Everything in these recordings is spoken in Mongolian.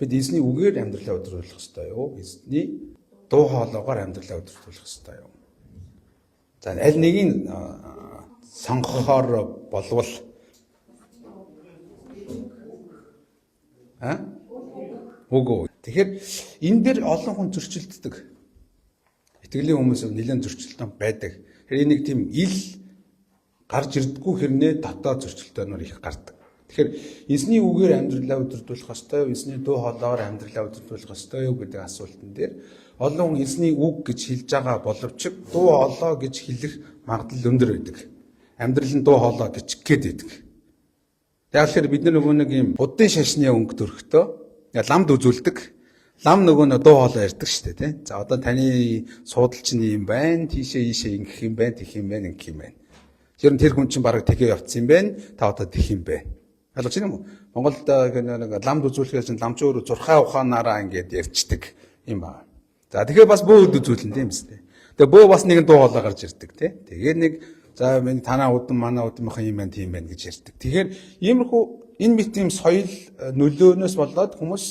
Бид эзний үгээр амьдралаа удирдуулах ёстой юу? Эзний дуу хоолойгоор амьдралаа удирдуулах ёстой юу? За, аль нэгийг сонгохоор болвол а? Үгүй. Тэгэхээр энэ дээр олон хүн зөрчилддөг. Итгэлийн хүмүүс нэлээд зөрчилдөөн байдаг. Тэгэхээр энэ нэг тийм ил гарч ирдэггүй хэрнээ дотоод зөрчилдөөнөөр их гардаг. Тэгэхээр эзний үгээр амьдралаа удирдуулах ёстой юу? Эзний дуу хоолойгоор амьдралаа удирдуулах ёстой юу гэдэг асуултан дээр олон хүн эзний үг гэж хэлж байгаа боловч дуу хоолой гэж хэлэх магадлал өндөр байдаг. Амьдрал нь дуу хоолой гэж гээд байдаг. Яг л бид нар нөгөө нэг юм буддын шашны өнгө төрхтөө ламд үзүүлдэг. Лам нөгөө нэг дуу хоолой ярьдаг шүү дээ, тий. За, одоо таны суудал чинь юм байна, тийшээ ийшээ ингэх юм байна, тэгэх юм байна, ингэх юм байна. Тэр нь тэр хүн чинь бараг тэгээ явцсан юм байна. Та одоо тэгэх юм байна. Ойлгож байна уу? Монголд нэг ламд үзүүлэхээр чинь ламч өөрөө зурхаа ухаанаараа ингээд ярьцдаг юм байна. За, тэгэхээр бас бөөд үзүүлнэ, тийм үстэй. Тэгээ бөө бас нэгэн дуу хоолой гарч ирдэг, тий. Тэгээ нэг за миний танаа удам манай удамынхан юм байна, тийм байна гэж ярьдаг. Тэгэхээр иймэрхүү энэ мэт юм соёл нөлөөнөөс болоод хүмүүс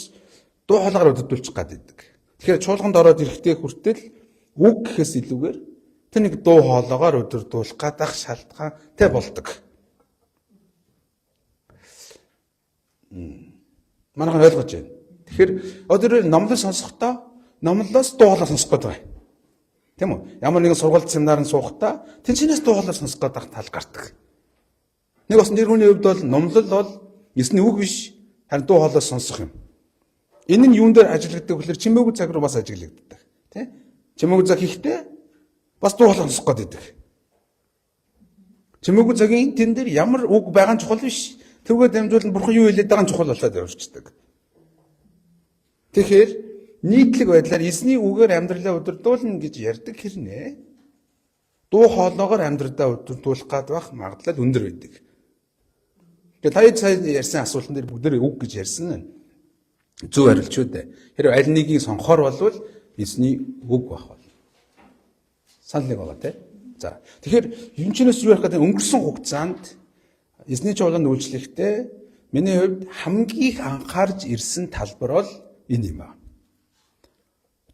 дуу хоолойгоор удирдуулчих гад байдаг. Тэгэхээр чуулганд ороод ирэхдээ хүртэл үг гэхээс илүүгээр тэр нэг дуу хоолойгоор удирдуулах гадах шалтгаантай болдог. Манайхан ойлгож байна. Тэгэхээр одоо номлол сонсохдоо номлолоос дуу хоолой сонсох гээд байна. Тийм үү? Ямар нэгэн сургалт семинаранд суухдаа тэнцэнээс дуу хоолой сонсох гээд тал гардаг. Нэг бас нэр хүний хувьд бол номлол бол эсний үг биш, харин дуу хоолой сонсох юм. Энэ нь юун дээр ажиглагддаг гэхээр чимээгүй цаг руу бас ажиглагддаг. Тэ? Чимээгүй цаг хийхдээ бас дуу хоолой сонсох гээд байдаг. Чимээгүй цагийн тэн дээр ямар үг байгаа нь чухал биш. Тэргээр дамжуулан бурхан юу хэлээд байгаа нь чухал болоод явчихдаг. Тэгэхээр нийтлэг байдлаар эзний үгээр амьдралаа удирдуулна гэж ярьдаг хэрнээ дуу хоолоогоор амьдралаа удирдуулах гад байх магадлал өндөр байдаг. Тэгээ та сая ярьсан асуултан дээр бүгдээрээ үг гэж ярьсан. Зөв хариулт шүү дээ. Хэрвээ аль нэгийг сонхоор болвол эзний үг байх бол. Санал нэг байгаа тий. За, тэгэхээр юм чинээс юу ярих гэдэг өнгөрсөн хугацаанд эзний чуулганд үйлчлэхдээ миний хувьд хамгийн их анхаарч ирсэн талбар бол энэ юм аа.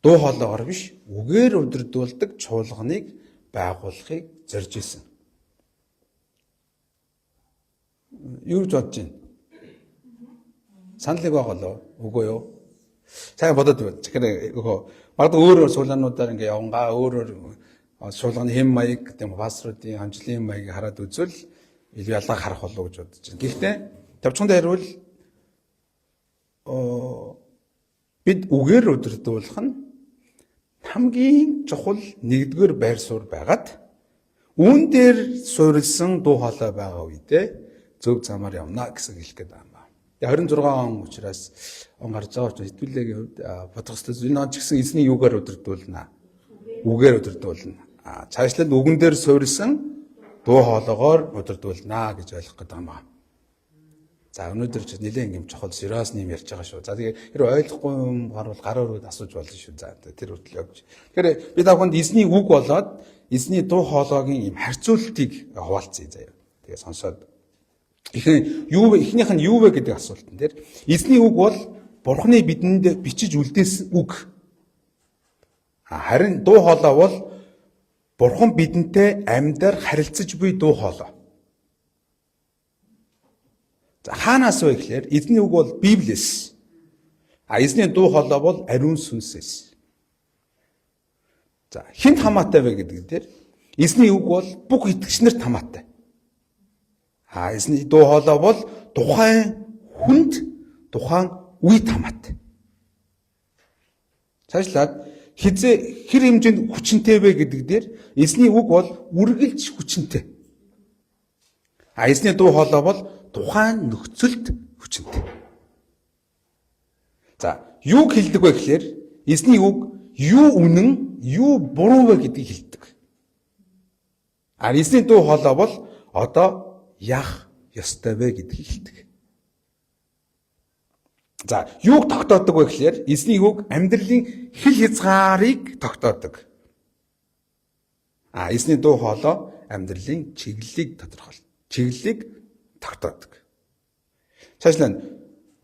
Дуу хоолойгоор биш, үгээр удирдуулдаг чуулганыг байгуулахыг зорж исэн. Юу гэж бодож байна? Санал нэг байгаа болов үгүй юу? Сайн бодоод байна. Тэгэхээр өгөө магадгүй өөр өөр суулгаануудаар ингээ явангаа өөр өөр чуулганы хэм маяг, тийм пасторуудын хамжлын маягийг хараад үзвэл илүү ялгаа харах болов уу гэж бодож байна. Гэхдээ товчхондоо хариул бид үгээр удирдуулах нь хамгийн чухал нэгдүгээр байр суурь байгаад үүн дээр суурилсан дуу хоолой байгаа үедээ зөв замаар явна гэсэн хэлэх гээд байна. Тэгээ 26 он учраас он гарч байгаа учраас хэдүүлээгийн хувьд бодох ёстой. Энэ он ч гэсэн эзний юугаар удирдуулна? Үгээр удирдуулна. Цаашлал үгэн дээр суурилсан дуу хоолоогоор удирдуулна гэж ойлгох гэдэг юм байна. За, өнөөдөр ч нэлээд юм чухал сериус юм ярьж байгаа шүү. За, тэгээ хэрвээ ойлгохгүй юм гарвал гар өрөөд асууж болно шүү. За, тэр хүртэл явж. Тэгэхээр би та бүхэнд эзний үг болоод эзний дуу хоолойгийн юм харьцуултыг хуваалцъя заяа. Тэгээ сонсоод ихэнх юу вэ? Эхнийх нь юу вэ гэдэг асуултан дээр эзний үг бол Бурхны бидэнд бичиж үлдээсэн үг. Харин дуу хоолой бол Бурхан бидэнтэй амьдар харилцаж буй дуу хоолой. За, хаанаас вэ гэхээр эзний үг бол Библиэс. А эзний дуу хоолой бол ариун сүнсээс. За, хинт хамаатай вэ гэдэг дээр эзний үг бол бүх итгэгч нарт хамаатай. А эзний дуу хоолой бол тухайн хүнд тухайн үед хамаатай. Цаашлаад хизээ хэр хэмжээнд хүчинтэй вэ гэдэг дээр эзний үг бол үргэлж хүчинтэй. А эзний дуу хоолой бол тухайн нөхцөлд хүчинтэй. За, юуг хэлдэг вэ гэхээр эзний үг юу үнэн, юу буруу вэ гэдгийг хэлдэг. А эзний дуу хоолой бол одоо яах ёстой вэ гэдгийг хэлдэг. За, юуг тогтоодог вэ гэхээр эзний үг амьдралын хил хязгаарыг тогтоодог. А эзний дуу хоолой амьдралын чиглэлийг тодорхойлно. Чиглэлийг тогтоодог. Цаашлаа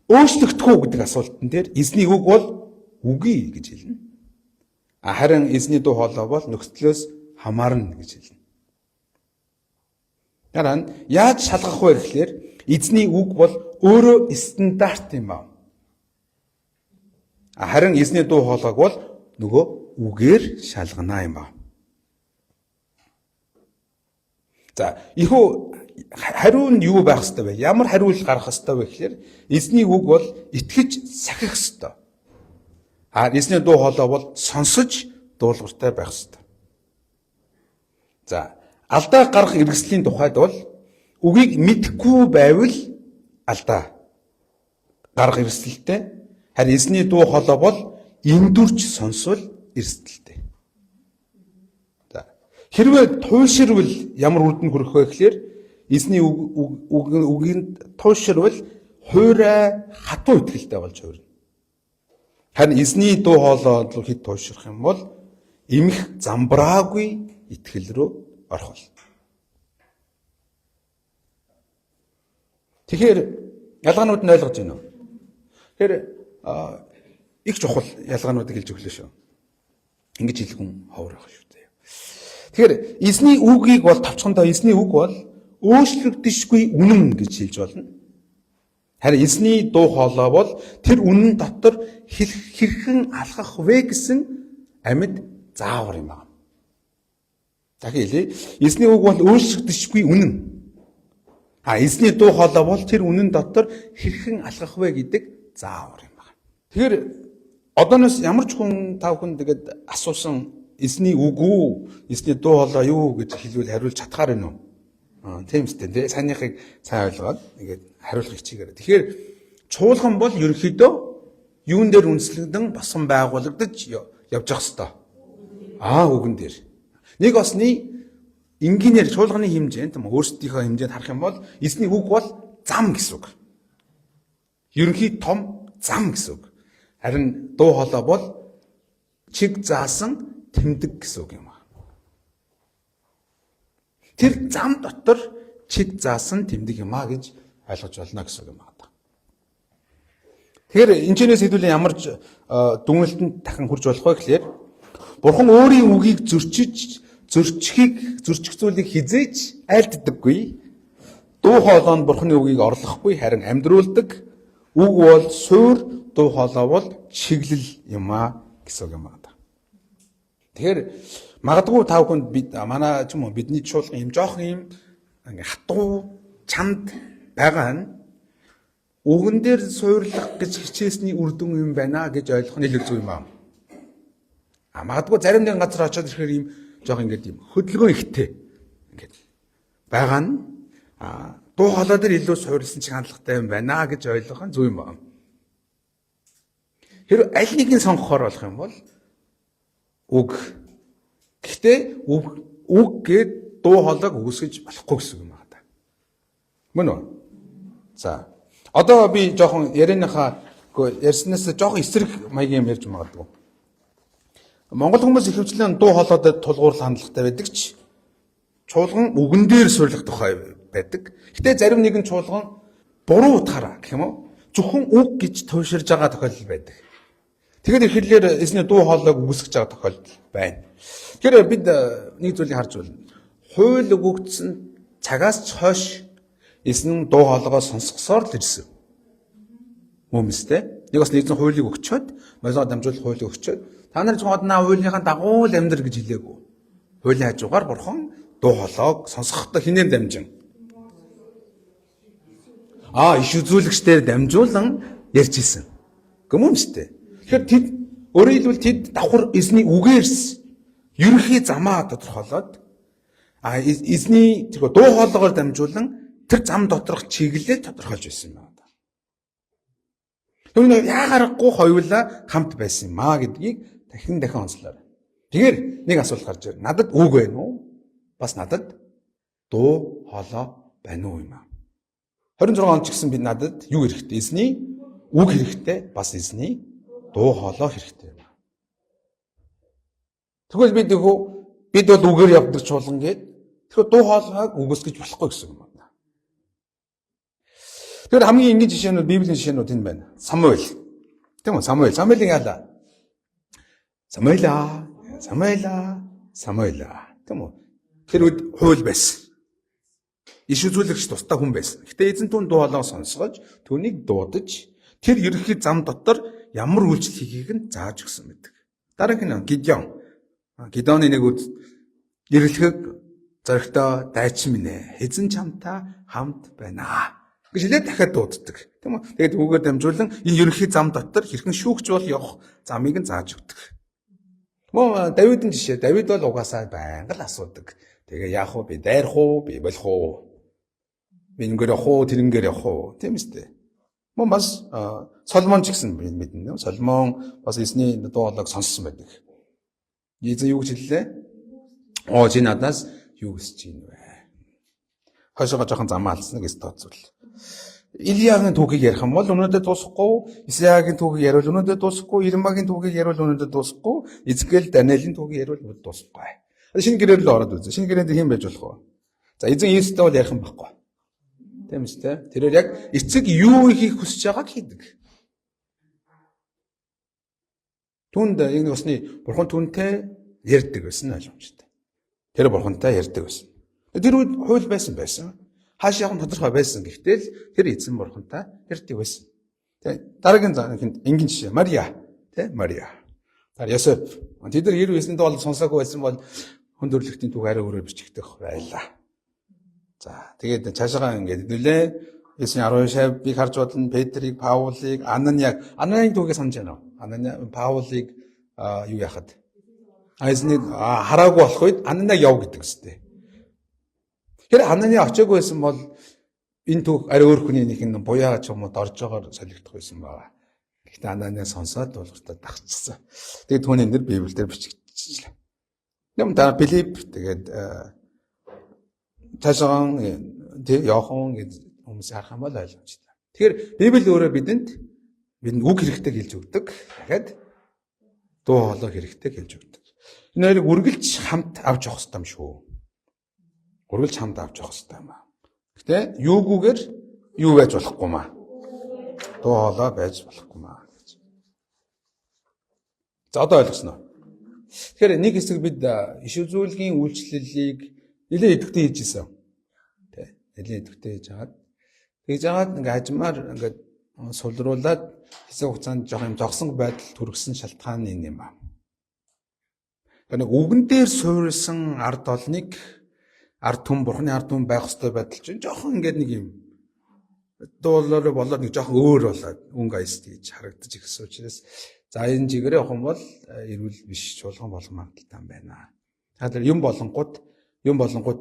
Өөрчлөгдөх үү гэдэг асуултан дээр эзний үг бол үгүй гэж хэлнэ. Харин эзний дуу хоолой бол нөхцлөөс хамаарна гэж хэлнэ. Дараа нь яаж шалгах вэ гэхлээр эзний үг бол өөрөө стандарт юм аа. Харин эзний дуу хоолойг бол нөгөө үгээр шалгана юм аа. За, ихүү хариу нь юу байх ёстой вэ? Ямар хариулт гарах ёстой вэ гэхлээр эзний үг бол итгэж сахих ёстой. А эзний дуу хоолой бол сонсож дуулууртай байх ёстой. За, алдаа гарах эргэслийн тухайд бол үгийг мэдэхгүй байвал алдаа гарах эрсдэлтэй. Харин эзний дуу хоолой бол эндүрч сонсвол эрсдэлтэй. За, хэрвээ туйлширвал ямар үр дүнд хүрэх вэ гэхлээр эзний үгийг туйлширвал хуурай хатуу итгэлтэй болж хувирна. Харин эзний дуу хоолой руу хэд туйлшрах юм бол эмх замбраагүй итгэл рүү орох бол. Тэгэхээр ялгаанууд нь ойлгож байна уу? Тэгэхээр их чухал ялгаануудыг хэлж өглөө шүү. Ингэж хэлэх хүн ховор байх шүү дээ. Тэгэхээр эзний үгийг бол товчхондоо эзний үг бол өөрчлөгдөшгүй үнэн гэж хэлж болно. Харин эзний дуу хоолой бол тэр үнэн дотор хэрхэн алхах вэ гэсэн амьд заавар юм байна. Дахин хэлье. Эзний үг бол өөрчлөгдөшгүй үнэн. А эзний дуу хоолой бол тэр үнэн дотор хэрхэн алхах вэ гэдэг заавар юм байна. Тэгэхээр одооноос ямар ч хүн та бүхэн тэгээд асуусан эзний үг үү, эзний дуу хоолой юу гэж хэлвэл хариулж чадхаар байна уу? Тийм үстэй тий. Санийхыг сайн ойлгоод ингээд хариулах хичээгээрэй. Тэгэхээр чуулган бол ерөнхийдөө юун дээр үндэслэгдэн босон байгуулагдаж явж явах ёстой. Аа, үгэн дээр. Нэг осны энгийнээр чуулганы хэмжээнд өөрсдийнхөө хэмжээнд харах юм бол эзний үг бол зам гэсэн үг. Ерөнхий том зам гэсэн үг. Харин дуу хоолой бол чиг заасан тэмдэг гэсэн үг юм. Тэр зам дотор чиг заасан тэмдэг юм а гэж ойлгож болно гэсэн үг юм байна. Тэгэхээр энэ чэнэс хэдүүлэн ямар ч дүгнэлтэнд дахин хүрч болох вэ гэхлээр Бурхан өөрийн үгийг зөрчиж, зөрчих зүйлийг хизээж айлддаггүй. Дуу хоолой нь Бурханы үгийг орлохгүй харин амьдруулдаг. Үг бол суур, дуу хоолой бол чиглэл юм а гэсэн үг юм байна. Тэгэхээр магадгүй та бүхэнд бид манай ч юм уу бидний чуулган юм жоохон юм ингээ хатуу чанд байгаа нь үгэн дээр суурлах гэж хичээсний үр дүн юм байна гэж ойлгох нь илүү зөв юм аа. А магадгүй зарим нэгэн газар очиод ирэхээр юм жоох ингээд юм хөдөлгөөн ихтэй ингээд байгаа нь дуу хоолой дээр илүү суурилсан чиг хандлагатай юм байна гэж ойлгох нь зөв юм байна. Хэрвээ аль нэг нь сонгохоор болох юм бол үг. Гэхдээ үг гээд дуу хоолойг үгүйсгэж болохгүй гэсэн юм байна. Мөн үү? За. Одоо би жоохон ярианыхаа ярьснаас жоохон эсрэг маягийн юм ярьж магадгүй. Монгол хүмүүс ихэвчлэн дуу хоолойд тулгуурлах хандлагатай байдаг ч чуулган үгэн дээр суйрлах тухай байдаг. Гэтэ зарим нэгэн чуулган буруу утгаараа гэх юм уу? Зөвхөн үг гэж туйширж байгаа тохиолдол байдаг. Тэгээд ихэвчлэн эзний дуу хоолойг үгүйсгэж байгаа тохиолдол байна. Тэгэхээр бид нэг зүйлийг харж байна. Хууль өгөгдсөн цагаас ч хойш эзэн дуу хоолойгоо сонсгосоор л ирсэн. Хүмүүстээ. Нэг бас нэгэн хуулийг өгчөөд, молгоо дамжуулах хуулийг өгчөөд та нар зөвхөн однаа хуулийнхаа дагуу л амьдр гэж хэлээгүй. Хуулийн хажуугаар бурхан дуу хоолойг сонсохдоо хинээр дамжин. Иш үзүүлэгчдээр дамжуулан ярьж исэн. Гүм юм штэ. Тэгэхээр тэд өөрөөр хэлбэл тэд давхар эзний үгээрс ерөнхий замаа тодорхойлоод эзний тэр дуу хоолойгоор дамжуулан тэр зам доторх чиглэлээ тодорхойлж байсан юм байна. Тэгвэл яагарахгүй хоёулаа хамт байсан юм аа гэдгийг дахин дахин онцлоо. Тэгэхээр нэг асуулт гарч ирнэ. Надад үг байна уу? Бас надад дуу хоолой байна уу юм аа. 26 он ч гэсэн би надад юу хэрэгтэй? Эзний үг хэрэгтэй, бас эзний дуу хоолой хэрэгтэй юм. Тэгвэл бид нөгөө бид бол үгээр явдаг чуулган гээд тэгэхээр дуу хоолойг үгүйсгэж болохгүй гэсэн юм байна. Тэгэхээр хамгийн энгийн жишээнүүд, Библийн жишээнүүд энэ байна. Самуэль. Тийм үү? Самуэль. Самуэлийг яалаа? Самуэлаа. Самуэлаа. Самуэлаа. Тийм үү? Тэр үед хууль байсан. Иш үзүүлэгч тустай хүн байсан. Гэтэ эзэн түүн дуу хоолойг сонсгож, түүнийг дуудаж, тэр ерөнхий зам дотор ямар үйлчлэл хийхийг нь зааж өгсөн байдаг. Дараагийн нь Гидеон. Гидеоны нэг үд эрэлхэг зоригтой дайчин минь ээ. Эзэн чамтай хамт байна гэж хэлээд дахиад дууддаг. Тийм үү? Тэгээд үүгээр дамжуулан энэ ерөнхий зам дотор хэрхэн шүүгч бол явах замыг нь зааж өгдөг. Мөн Давидын жишээ. Давид бол угаасаа байнга л асуудаг. Тэгээ яах вэ? Би дайрах уу? Би болох уу? Би энгээр явах уу? Тэрнгээр явах уу? Тийм үстэй. Мөн бас Соломон ч гэсэн мэднэ. Соломон бас эзний дуу хоолойг сонссон байдаг. Эзэн юу гэж хэллээ? Оо, чи надаас юу хүсэж байна вэ? Хойшоогоо жоохон замаа алдсан гэж тооцвол. Илиягийн түүхийг ярих юм бол өнөөдөр дуусахгүй, Исаягийн түүхийг яриул өнөөдөр дуусахгүй, Иремагийн түүхийг яриул өнөөдөр дуусахгүй, Эзекиэл, Даниэлийн түүхийг яриул өнөөдөр дуусахгүй. Шинэ гэрээр л ороод үзье. Шинэ гэрээнд хэн байж болох вэ? За, эзэн Иесустэй бол ярих юм байхгүй. Тийм үстэй. Тэрээр яг эцэг юу хийх хүсэж байгааг хийдэг. Түүнд яг усны бурхан түүнтэй ярьдаг байсан ойлгомжтой. Тэр бурхантай ярьдаг байсан. Тэр үед хууль байсан байсан. Хааш явах нь тодорхой байсан. Гэхдээ л тэр эзэн бурхантай ярьдаг байсан. Тэ, дараагийн энгийн жишээ Мария, тэ, Мария. Тэр Йосеф. Тэд нар 99-нд бол сонсоогүй байсан бол хүн төрөлхтний түүх арай өөрөөр бичигдэх байлаа. За, тэгээд цаашаа ингээд хэдүүлээ. Есүсийн 12 шавьыг харж бодно, Петрийг, Паулыг, Ананияг. Ананиягийн түүхийг санаж байна уу? Анания Паулыг юу яхад? Эзний хараагүй болох үед Анания яв гэдэг үстэй. Тэр Анания очиагүй байсан бол энэ түүх арай өөр хүний нэг нь буяа ч юм уу доржоогоор солигдох байсан байгаа. Гэхдээ Анания сонсоод дуулууртаа дагчихсан. Тэгээд түүний нэр Библиэлд бичигдчихлээ. Юм да Филипп, тэгээд цаашаагаан тий Йохан гэж хүмүүс харах юм бол ойлгомжтой. Тэгэхээр Библи өөрөө бидэнд үг хэрэгтэй хэлж өгдөг. Дахиад дуу хоолой хэрэгтэй хэлж өгдөг. Энэ хоёрыг үргэлж хамт авч явах хэрэгтэй юм шүү. Үргэлж хамт авч явах хэрэгтэй юм аа. Гэтэ юугүйгээр юу байж болохгүй маа. Дуу хоолой байж болохгүй маа гэж. За, одоо ойлгосноо. Тэгэхээр нэг хэсэг бид иш үзүүлгийн үйлчлэлийг нэлээд идэвхтэй хийж исэн. Тэ. Нэлээд идэвхтэй хийж хагаад тэгж хагаад ингээ хажмаар ингээд сулруулад хэсэг хугацаанд жоох юм зогсон байдал төрөгсөн шалтгаан энэ юм ба. Тэр нэг үгэн дээр суурилсан ард олныг, ард түмэн, бурхны ард түмэн байх ёстой байдал чинь жоохон ингээд нэг юм дуулаар болоод нэг жоохон өөр болоод өнгө аяс гэж харагдаж ирсэн учраас за энэ чигээр явах юм бол эрүүл биш чуулган болох магадлалтай юм байна. Тэгэхээр юм болонгууд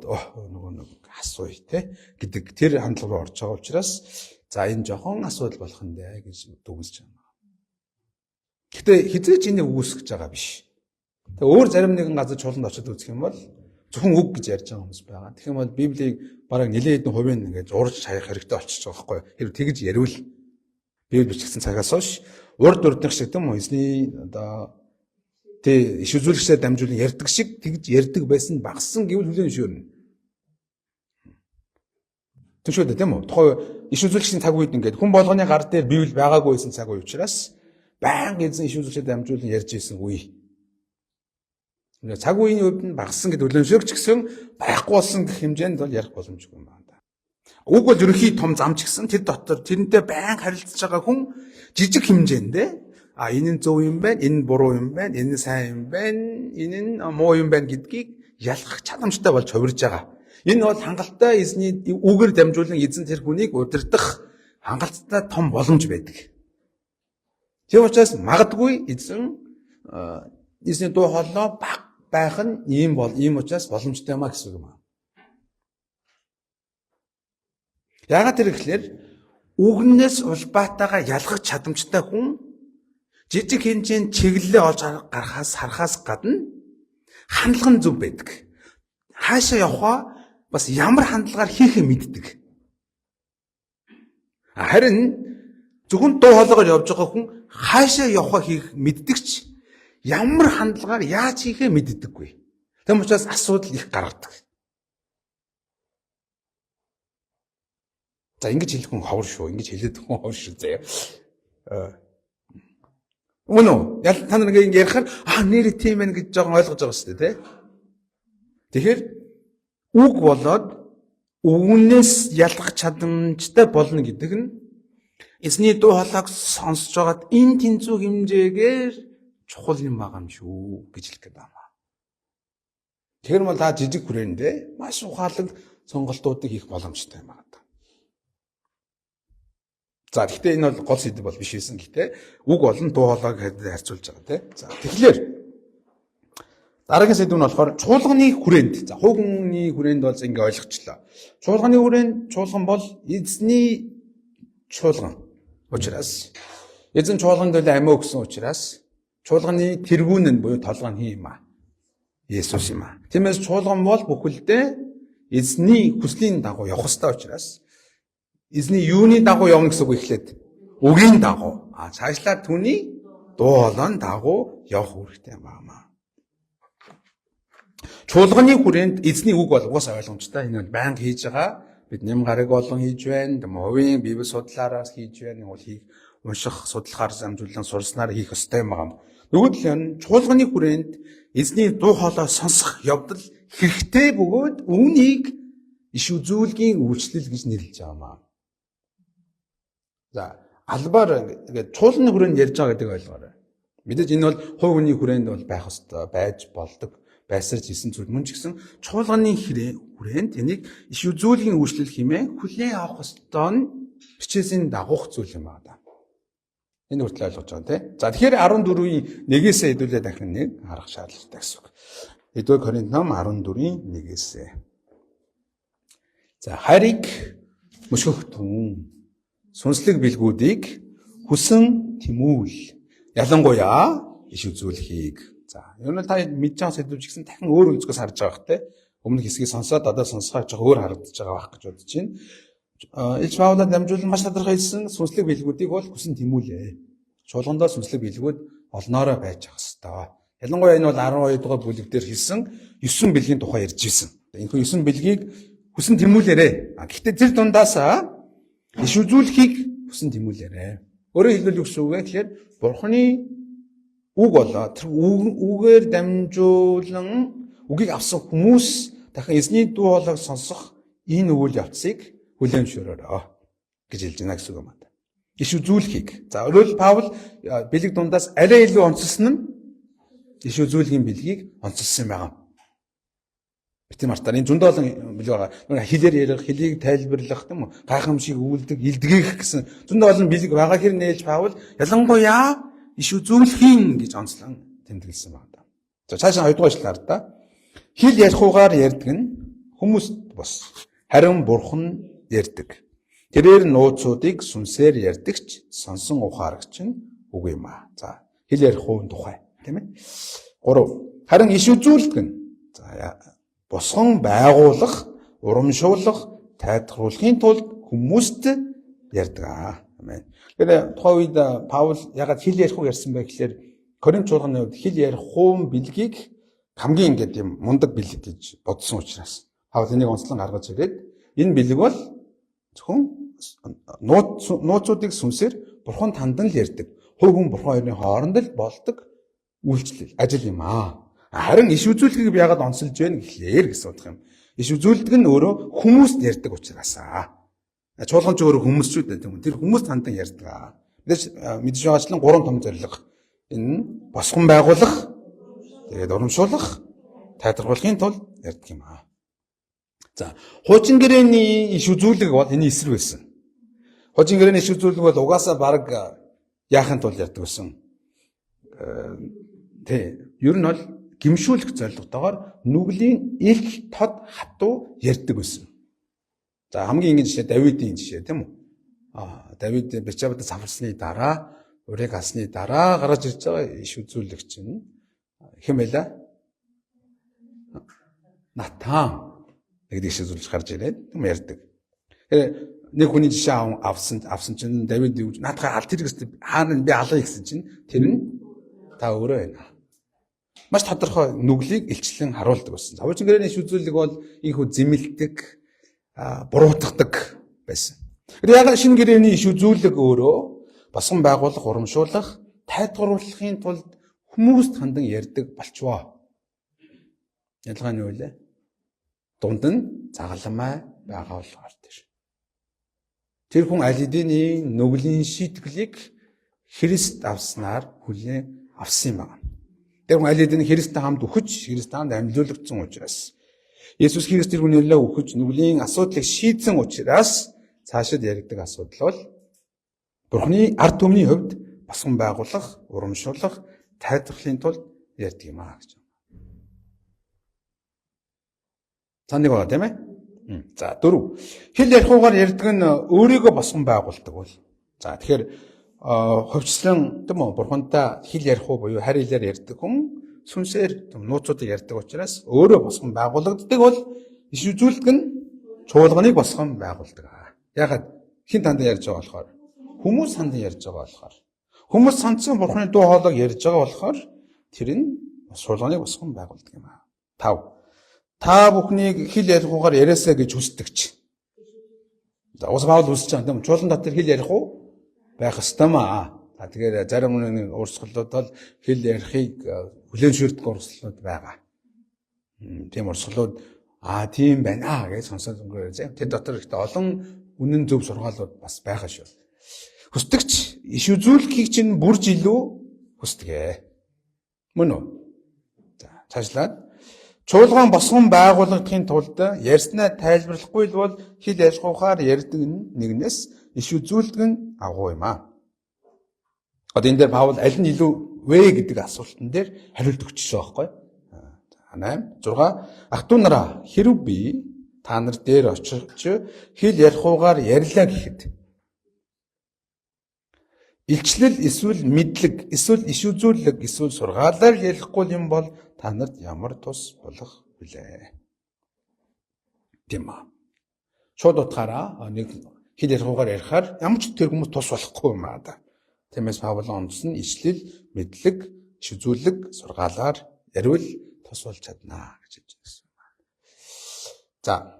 нөгөө нэг асууя те гэдэг тэр хандлага руу орж байгаа учраас за энэ жоохон асуудал болох нь дээ гэж дүгнэж байгаа. Гэтэ хэзээ ч энийг үүсгэж байгаа биш. Тэгээ өөр зарим нэгэн газар чуулганд очиод үзэх юм бол зөвхөн үг гэж ярьж байгаа хүмүүс байгаа. Тэгэх юм бол Библийг бараг нэлээд хэдэн хувийн ингээд урж хаях хэрэгтэй болчихж байгаа байхгүй юу? Тэр тэгж яриул Библи бичигдсэн цагаас хойш урд урдных шиг, тийм үү, эзний одоо тий иш үзүүлэгчээр дамжуулан ярьдаг шиг тэгж ярьдаг байсан багассан гэвэл хүлээн зөвшөөрнө. Түншүүд, тийм үү? Тухайн иш үзүүлэгчийн цаг үед ингээд хүн болгоны гар дээр Библи байгаагүй байсан цаг үе учраас байнга эзэн иш үзүүлэгчээр дамжуулан ярьж исэн үе. Цаг үеийн хувьд нь багассан гэдэг хүлээн зөвшөөрч гэсэн байхгүй болсон гэх хэмжээнд бол ярих боломжгүй юм байна. Үг бол ерөнхий том зам ч гэсэн тэр дотор тэрнтэй байнга харилцаж байгаа хүн жижиг хэмжээндээ а энэ нь зөв юм байна, энэ нь буруу юм байна, энэ нь сайн юм байна, энэ нь муу юм байна гэдгийг ялгах чадамжтай болж хувирж байгаа. Энэ бол хангалттай эзний үгээр дамжуулан эзэн тэр хүнийг удирдах хангалттай том боломж байдаг. Тийм учраас магадгүй эзэн эзний дуу хоолой баг байх нь ийм бол ийм учраас боломжтой юм а гэсэн үг юм аа. Яагаад тэр гэхлээр үгнээс улбаатайгаа ялгах чадамжтай хүн жижиг хэмжээнд чиглэлээ олж гарахаас харахаас гадна хандлага нь зөв байдаг. Хаашаа явхаа бас ямар хандлагаар хийхээ мэддэг. Харин зөвхөн дуу хоолойгоор явж байгаа хүн хаашаа явхаа хийх мэддэг ч ямар хандлагаар яаж хийхээ мэддэггүй. Тэм учраас асуудал их гаргадаг. За, ингэж хэлэх хүн ховор шүү. Ингэж хэлээд хүн ховор шүү заяа. Үнэн үү? Ял та нар ингэ ярихаар аа, нэр тийм ээ гэж жоохон ойлгож байгаа шүү дээ, тий? Тэгэхээр үг болоод үгнээс ялгах чадамжтай болно гэдэг нь эзний дуу хоолойг сонсож байгаад энэ тэнцүү хэмжээгээр чухал юм байгаа юм шүү гэж хэлэх гээд байна. Тэгэхээр бол та жижиг хүрээндээ маш ухаалаг сонголтуудыг хийх боломжтой юм байна. За, гэхдээ энэ бол гол сэдэв бол биш байсан. Гэхдээ үг болон дуу хоолойг харьцуулж байгаа, тий. За, тэгэхээр дараагийн сэдэв нь болохоор чуулганы хүрээнд. За, хувийн хүрээнд бол ингэ ойлгочлоо. Чуулганы хүрээнд, чуулган бол эзний чуулган учраас, эзэн чуулган төлөө амиа өгсөн учраас чуулганы тэргүүн нь буюу толгой нь хэн юм аа? Есүс юм аа. Тиймээс чуулган бол бүхэлдээ эзний хүслийн дагуу явах ёстой учраас эзний юуны дагуу явна гэсэн үг эхлээд үгийн дагуу. А цаашлаад түүний дуу хоолойн дагуу явах үүрэгтэй байна. Чуулганы хүрээнд эзний үг бол угаасаа ойлгомжтой. Энэ бол байнга хийж байгаа. Бид нэм гараг болон хийж байна. Хувийн библи судлаараас хийж байна. Бол хийх, унших, судлахаар замжуулан сурснаар хийх ёстой юм байна. Нөгөө талын нь чуулганы хүрээнд эзний дуу хоолой сонсох явдал хэрэгтэй бөгөөд үүнийг иш үзүүлгийн үйлчлэл гэж нэрлэж байгаа юм аа. За, албаар ингээд чуулганы хүрээнд ярьж байгаа гэдэг ойлгоорой. Мэдээж энэ бол хувь хүний хүрээнд бол байх ёстой, байж болдог, байсарч исэн зүйл мөн ч гэсэн чуулганы хүрээнд энийг иш үзүүлгийн үйлчлэл хэмээн хүлээн авах ёстой нь бичээсийн дагуух зүйл юм байна. Энэ хүртэл ойлгож байгаа, тийм. За, тэгэхээр 14-ийн 1-ээс хэдүүлээ дахин нэг харах шаардлагатай гэсэн үг. 1-р Коринт ном 14-ийн 1-ээс. За, хайрыг мөшгөх түн сүнслэг бэлгүүдийг хүсэн тэмүүл, ялангуяа иш үзүүлэхийг. За, ер нь та мэдж байгаа сэдвч гэсэн дахин өөр өнцгөөс харж байгаа бах те. Өмнөх хэсгийг сонсоод одоо сонсохоор жоох өөр харагдаж байгаа байх гэж бодож байна. Элч Паулаар дамжуулан маш тодорхой хэлсэн, сүнслэг бэлгүүдийг бол хүсэн тэмүүлээ. Чуулгандаа сүнслэг бэлгүүд олноороо байж ах хэвээр. Ялангуяа энэ бол 12 дугаар бүлэг дээр хэлсэн 9 бэлгийн тухай ярьж ирсэн. Энэхүү 9 бэлгийг хүсэн тэмүүлээрэ. Гэхдээ тэр дундаасаа иш үзүүлэхийг хүсэн тэмүүлээрэ. Өөрөөр хэлбэл юу гэсэн үг вэ гэхээр Бурхны үг болоо тэр үгээр дамжуулан үгийг авсан хүмүүс дахин эзний дуу хоолойг сонсох энэ үйл явцыг хүлээн зөвшөөрөөрэй гэж хэлж байна гэсэн үг юм байна. Иш үзүүлэхийг. За, өөрөөр Паул бэлэг дундаас арай илүү онцлсон нь иш үзүүлгийн бэлгийг онцлсон байгаа. Бити мартаа энэ зөндөө олон бэлэг байгаа. Нөгөө хэлээр ярих, хэлийг тайлбарлах, тийм үү? Гайхамшиг үйлдэг, илтгэх гэсэн зөндөө олон бэлэг байгаа хэр нээлж Паул ялангуяа иш үзүүлэхийн гэж онцлон тэмдэглэсэн байна. За, цаашаа 2 дугаар ишлэл хар та. Хэл ярихугаар ярьдаг нь хүмүүст бус. Харин бурхан ярьдаг. Тэрээр нууцуудыг сүнсээр ярьдагч сонсон ухаарагч нь үгүй юм аа. За, хэл ярих уун тухай, тийм ээ. 3. Харин иш үзүүлдэг нь за босгон байгуулах, урамшуулах, тайлбарлахын тулд хүмүүст ярьдаг аа. Амен. Тэгэхээр тухайн үед Паул ягаад хэл ярих уу ярьсан бэ гэхээр Коринт чуулганы хувьд хэл ярих хуун бэлгийг хамгийн ингээд юм мундаг бэлэг гэж бодсон учраас Паул энийг онцлон гаргаж ирээд энэ бэлэг бол зөвхөн нууцуудыг сүнсээр бурхан тандан л ярьдаг. Хувь хүн бурхан хоёрын хооронд л болдог үйлчлэл, ажил юм аа. Харин иш үзүүлэхийг би ягаад онцолж байна гэхлээр гэсэн утга юм. Иш үзүүлдэг нь өөрөө хүмүүст ярьдаг учраас аа. Чуулган ч өөрөө хүмүүс шүү дээ, тийм үү. Тэр хүмүүст хандан ярьдаг. Мэдээж мэдж байгаачлан гурван том зорилго. Энэ нь босгон байгуулах, тэгээд урамшуулах, тайлбарлахын тулд ярьдаг юм аа. За, хуучин гэрээний иш үзүүлэг бол энэ эсрэг байсан. Хуучин гэрээний иш үзүүлэг бол угаасаа баг яахын тулд ярьдаг байсан. Тэ, ер нь бол гимшүүлэх зорилготойгоор нүглийн илт тод хатуу ярьдаг байсан. За, хамгийн энгийн жишээ Давидын жишээ, тийм үү? Давид Бетшебад заварсны дараа, урыг алсны дараа гарч ирж байгаа иш үзүүлэгч нь хэн байлаа? Натан гэдэг иш үзүүлж гарч ирээд юм ярьдаг. Тэгэхээр нэг хүний жишээ авсан чинь Давид юу наадхаа алт тэр гэсэн, хаана би алаа гэсэн чинь тэр нь та өөрөө байна. Маш тодорхой нүглийг илчлэн харуулдаг байсан. Хуучин гэрээний иш үзүүлэг бол ийхүү зэмлдэг, буруутгадаг байсан. Тэгэхээр яг шинэ гэрээний иш үзүүлэг өөрөө босгон байгуулах, урамшуулах, тайлбарлахын тулд хүмүүст хандан ярьдаг болчвоо. Ялгаа нь юу вэ? Дунд нь загалмай байгаа болохоор тэр. Тэр хүн аль хэдийн нүглийн шийтгэлийг Христ авснаар хүлээн авсан юм байна. Тэр хүн аль хэдийн Христтэй хамт үхэж, Христтэй хамт амьлуулагдсан учраас Есүс Христ тэр хүний төлөө үхэж нүглийн асуудлыг шийдсэн учраас цаашид яригдаг асуудал бол Бурхны ард түмний хувьд босгон байгуулах, урамшуулах, тайлбарлахын тулд ярьдаг юм аа гэж. Та нэг байгаа тийм ээ? За, 4. Хэл ярихугаар ярьдаг нь өөрийгөө босгон байгуулдаг бол. За, тэгэхээр хувьчлан тийм үү, бурхантай хэл ярих уу буюу харь хэлээр ярьдаг хүн сүнсээр нууцуудыг ярьдаг учраас өөрөө босгон байгуулагддаг бол иш үзүүлдэг нь чуулганыг босгон байгуулдаг. Ягаад хэн танд ярьж байгаа болохоор, хүмүүс хандан ярьж байгаа болохоор, хүмүүс сандсан бурхны дуу хоолойг ярьж байгаа болохоор тэр нь чуулганыг босгон байгуулдаг юм аа. 5. Та бүхнийг хэл ярихугаар яриасаа гэж хүсдэгч. За, ус Паул хүсэж байгаа юм. Чуулган дотор хэл ярих уу байх ёстой маа. За, тэгэхээр зарим нэг урсгалууд бол хэл ярихыг хүлээн зөвшөөрдөг урсгалууд байгаа. Тийм урсгалууд тийм байна гэж сонсоод өнгөрөө. Тэр дотор ихтэй олон үнэн зөв сургаалууд бас байгаа шүү. Хүсдэгч иш үзүүлэхийг чинь бүрж илүү хүсдэг. Мөн үү? За, цаашлаад чуулган босгон байгуулагдахын тулд ярьснаа тайлбарлахгүй л бол хэл ярьхуухаар ярьдаг нь нэгнээс иш үзүүлдэг нь агуу юм аа. Одоо энэ дээр Паул аль нь илүү вэ гэдэг асуултан дээр хариулт өгчихсөн байхгүй. 8 6 ах トゥ нараа, хэрв би та нар дээр очиж хэл ярихугаар ярьлаа гэхэд илчлэл эсвэл мэдлэг эсвэл иш үзүүлэг эсвэл сургаалаар ярихгүй юм бол та нарт ямар тус болох вүлээ? Тийм аа. Шууд утгаараа нэг хэл ярихугаар ярихаар ямар ч тэр хүмүүс тус болохгүй юм аа да. Тиймээс Паул ондс нь ишлэл, мэдлэг, иш үзүүлэг, сургаалаар яриул тус болж чаднаа гэж хэлж байна гэсэн. За,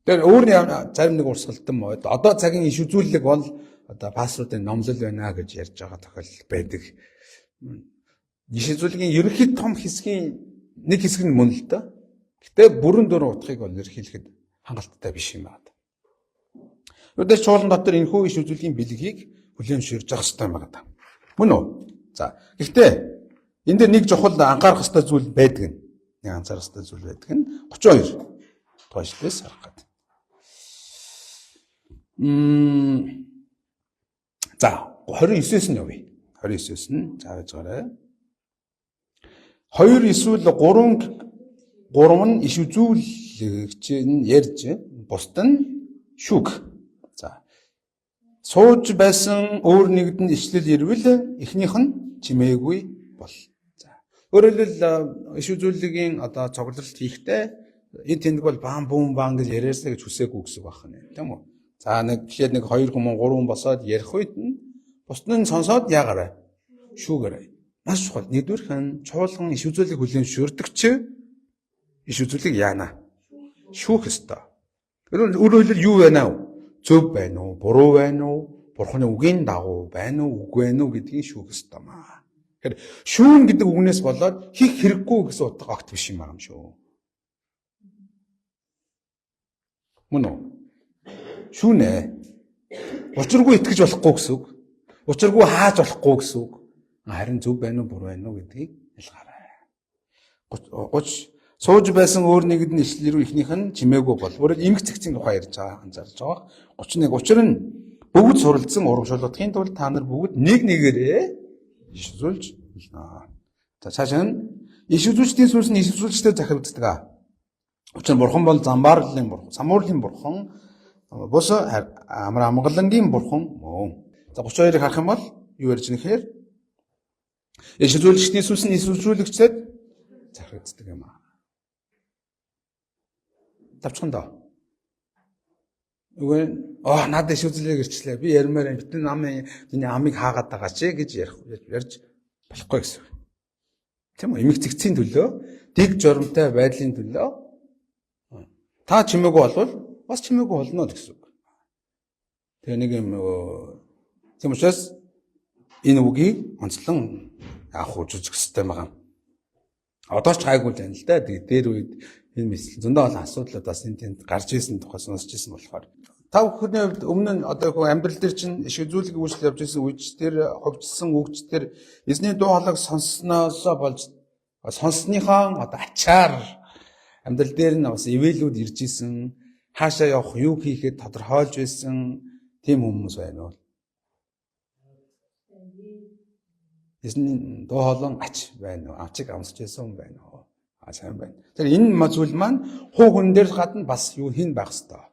тэр өөр зарим нэг урсгалтан одоо цагийн иш үзүүлэг бол одоо пасторуудын номлол байна гэж ярьж байгаа тохиолдол байдаг. Иш үзүүлгийн ерөнхий том хэсгийн нэг хэсэг нь мөн л доо. Гэтэ бүрэн дүр утгыг бол ерөнхийлэхэд хангалттай биш юм байна. Үүнээс чуулган дотор энэхүү иш үзүүлгийн бэлгийг хүлээн зөвшөөрж авах хэрэгтэй байна даа. Мөн үү? За, гэхдээ энэ дээр нэг чухал анхаарах хэрэгтэй зүйл байдаг нь. Нэг анзаарах хэрэгтэй зүйл байдаг нь 32 дугаар ишлээс харах гэдэг. За, 29-өөс нь явъя. 29-өөс нь за байж байгаарай. 2 эсвэл 3 нь иш үзүүлэгч нь ярьж бусд нь шүүг. За. Сууж байсан өөр нэгд нь ишлэл ирвэл эхнийх нь чимээгүй бол. За. Өөрөөр хэлбэл иш үзүүлгийн одоо цугларалт хийхдээ энэ тэндэг бол баан бүүн баан гэж яриасаа гэж хүсээгүй гэсэн үг байна, тийм үү? За, нэг тэгэхээр нэг 2 хүмүүс 3 хүн босоод ярих үед нь бусд нь сонсоод яагарай? Шүүгээрэй. Маш чухал. Нэгдүгээрх нь чуулган иш үзүүлэг хүлээн зөвшөөрдөгч иш үзүүлэг яана? Шүүх ёстой. Өөрөөр хэлбэл юу байна вэ? Зөв байна уу? Буруу байна уу? Бурхны үгийн дагуу байна уу? Үгүй байна уу гэдгийг шүүх ёстой маа. Тэгэхээр шүүн гэдэг үгнээс болоод хийх хэрэггүй гэсэн утга огт биш юм аа юм шүү. Мөн үү? Шүүнэ. Учиргүй итгэж болохгүй гэсэн үг. Учиргүй хааж болохгүй гэсэн үг. Харин зөв байна уу, буруу байна уу гэдгийг ялгаарай. 30 сууж байсан өөр нэгэд нь ишлэл рүү эхнийх нь чимээгүй бол. Өөрөөр эмх цэгцийн тухай ярьж байгаа, анзаарч байгаа. 31 учир нь бүгд суралцсан урамшуулгахын тулд та нар бүгд нэг нэгээрээ иш үзүүлж болно. За, цаашаа нь иш үзүүлчдийн сүнс нь иш үзүүлчдэд захирагддаг. Учир нь бурхан бол замбаарлын бурхан, самуурлын бурхан, бус амар амгалангийн бурхан мөн. За, 32-ыг харах юм бол юу ярьж байгаа нэхэр иш үзүүлэгчдийн сүнс нь иш үзүүлэгчдэд захирагддаг юм аа. Тавчхан доо. Үгүй оо, надад иш үзүүлэг ирчлээ. Би ярмаар битэн намын миний амыг хаагаад байгаа чи гэж ярьж болохгүй гэсэн. Тийм үү? Эмх цэгцийн төлөө, дэг журамтай байдлын төлөө та чимээгүй болвол бас чимээгүй болно гэсэн үг. Тэгээ нэг юм тийм учраас энэ үгийг онцлон авах үзэх хэрэгтэй байгаа. Одоо ч гайгүй л байна л да. Тэгээ дээр үед энэ мэтлэн зөндөө олон асуудлууд бас энэ тэнд гарч исэн тухай сонсч исэн болохоор та бүхний хувьд өмнө нь одоо хөө амьдрал дээр чинь иш үзүүлэг үйлчлэл явж исэн үеч тэр хувьчилсан үгч тэр эзний дуу хоолойг сонссоноосоо болж сонссныхаа одоо ачаар амьдрал дээр нь бас ивэлүүд ирж исэн, хаашаа явах, юу хийхэд тодорхойлж байсан тийм хүмүүс байна уу? Эзний дуу хоолой ач байна уу? Ачиг амсч байсан хүн байна уу? А сайн байна. Тэгэхээр энэ зүйл маань хуу хүн дээр гадна бас юу хин байх хэвээр.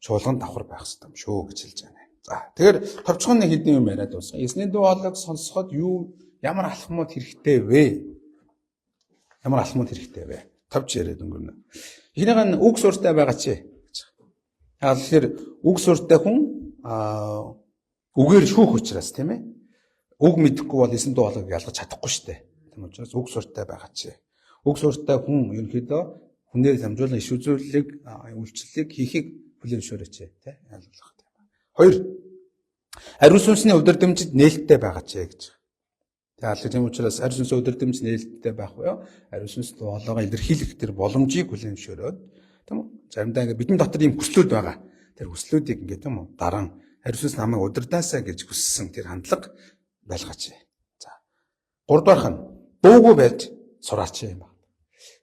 Чуулган давхар байх хэвээр юм шүү гэж хэлж байна. За тэгэхээр товчхон нэг хэдэн юм яриад дуусгая. Эзний дуу хоолойг сонсоход юу ямар алхмууд хэрэгтэй вэ? Ямар алхмууд хэрэгтэй вэ? Товч яриад өнгөрнө. Эхнийх нь үг суртай байгаа чи гэж. Яг тэгэхээр үг суртай хүн үгээр шүүх учраас тийм ээ. Үг мэдэхгүй бол эзэн дуу хоолойг ялгаж чадахгүй шүү дээ. Тийм учраас үг суртай байгаа чи. Үг суртай хүн ерөнхийдөө хүнээр дамжуулан иш үзүүлэлийг үйлчлэлийг хийхийг хүлээн зөвшөөрөөч тий. Ялгалах тийм. Хоёр. Ариун сүнсний удирдамжид нээлттэй байгаа ч гэж. Тэгээ тийм учраас ариун сүнсний удирдамж нээлттэй байх буюу ариун сүнс дуу хоолойгоо илэрхийлэх тэр боломжийг хүлээн зөвшөөрөөд тийм үү? Заримдаа ингээд бидний дотор ийм хүслүүд байгаа. Тэр хүслүүдийг ингээд тийм үү? Даран ариун сүнс намайг удирдаасаа гэж хүссэн тэр хандлага байлгаач. За. Гуравдугаарх нь дуугүй байж сураач юм байна.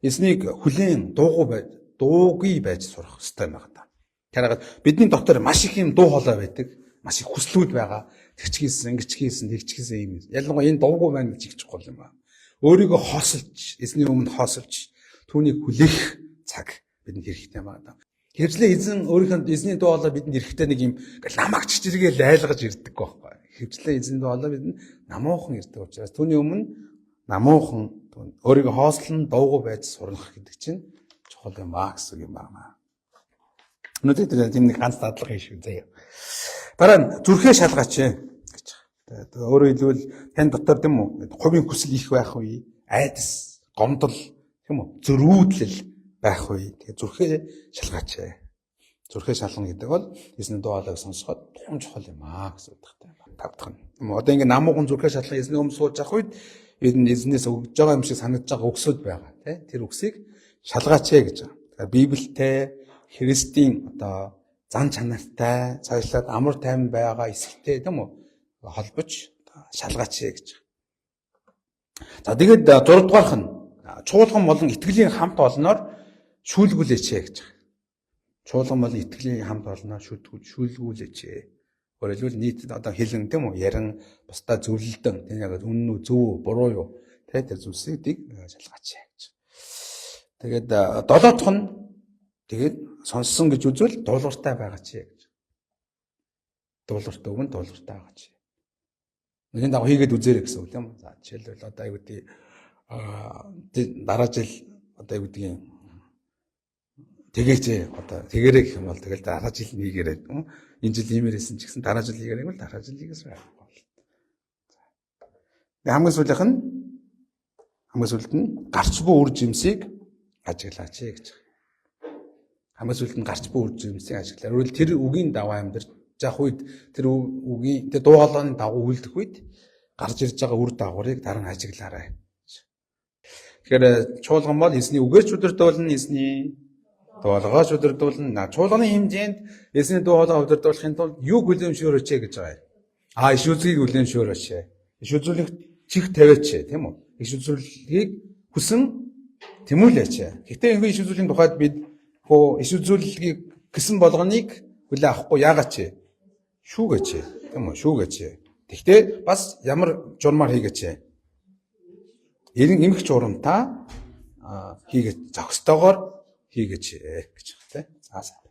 Эзнийг хүлээн дуугүй байж дуугүй байж сурах хэрэгтэй байна да. Тэгэхээр бидний дотор маш их юм дуу хоолой байдаг, маш их хүслүүд байгаа. Тэгч хийсэн, ингэж хийсэн, тэгч хийсэн юм. Ялангуяа энэ дуугүй байна гэж их чухал юм аа. Өөрийгөө хоосолж, эзний өмнө хоосолж, түүнийг хүлээх цаг бидэнд хэрэгтэй байна да. Хэвчлээ эзэн өөрийнхөө эзний дуу хоолой бидэнд эрэхтэй нэг юм намайг чичиргээл айлгаж ирдэг байхгүй. Хэвчлээ эзний дуу хоолой бидэнд намуухан ирдэг учраас түүний өмнө намуухан өөрийгөө хоослон дуугүй байж сурнах гэдэг чинь чухал юм аа гэсэн юм байна. Өнөөдөр тэр тийм нэг ганц дадлага хийш заяа. Дараа нь зүрхээ шалгаач гэж. Өөрөөр хэлбэл тань дотор тийм үү хувийн хүсэл их байх үе, айдас, гомдол тийм үү зөрүүдлэл байх үе. Тэгээ зүрхээ шалгаач. Зүрхээ шалгана гэдэг бол эзний дуу хоолойг сонсоход том чухал юм аа гэсэн утгатай байна. Тав дахь нь. Одоо ингээ намуухан зүрхээ шалгах эзний өмнө сууж авах үед энэ эзнээс өгж байгаа юм шиг санагдаж байгаа үгсүүд байгаа тий. Тэр үгсийг шалгаач гэж байгаа. Тэгэхээр Библиэтэй Христийн одоо зан чанартай цаашлаад амар тайван байгаа эсэхтэй тийм үү холбож шалгаач гэж. За тэгээд 6 дугаарх нь чуулган болон итгэлийн хамт олноор шүүлгүүлээч гэж. Чуулган болон итгэлийн хамт олноор шүүлгүүлээч. Өөрөөр хэлбэл нийт одоо хэлэн тийм үү ярин бусдаа зөвлөлдөн тийм яг үнэн үү зөв үү буруу юу тийм тэр зүйлсийг шалгаач гэж. Тэгээд долоо дахь нь тэгээд сонссон гэж үзвэл дуулууртай байгаа чи гэж. Дуулууртай үг нь дуулууртай байгаа чи. Нэгэн дагуу хийгээд үзээрэй гэсэн үг тийм үү. За жишээлбэл одоо аюу гэдэг дараа жил одоо аюу гэдгийг тэгээч одоо тэгэрэй гэх юм бол тэгэл дараа жил нь хийгээрэй. Энэ жил иймэрсэн ч гэсэн дараа жил хийгээрэй бол дараа жил хийгээсэй. Тэгээ хамгийн сүүлийнх нь хамгийн сүүлд нь гарч буй үр жимсийг ажиглаач гэж. Хамгийн сүүлд нь гарч буй үр жимсийг ажиглаа. Өөрөлд тэр үгийн даваа амьдарч явах үед тэр үгийн тэр дуу хоолойны дагуу үйлдэх үед гарч ирж байгаа үр дагаврыг дараа нь ажиглаарай. Тэгэхээр чуулган бол эзний үгээр ч удирдуулна, эзний дуу хоолойгоос удирдуулна. Чуулганы хэмжээнд эзний дуу хоолойгоо удирдуулахын тулд юу хүлээн зөвшөөрөөч гэж байгаа юм. Иш үзлэгийг хүлээн зөвшөөрөөч. Иш үзүүлэх чих тавиач тийм үү? Иш үзүүлэлгийг хүсэн тэмүүлээч. Гэхдээ энэ иш үзүүлэхийн тухайд бид хөө иш үзүүлэлгийг гэсэн болгоныг хүлээн авахгүй яагаад ч шүүгээч тийм үү? Шүүгээч. Гэхдээ бас ямар журмаар хийгээч. Эрен эмх журамтаа хийгээч зохистойгоор хийгээч гэж байна тийм. За.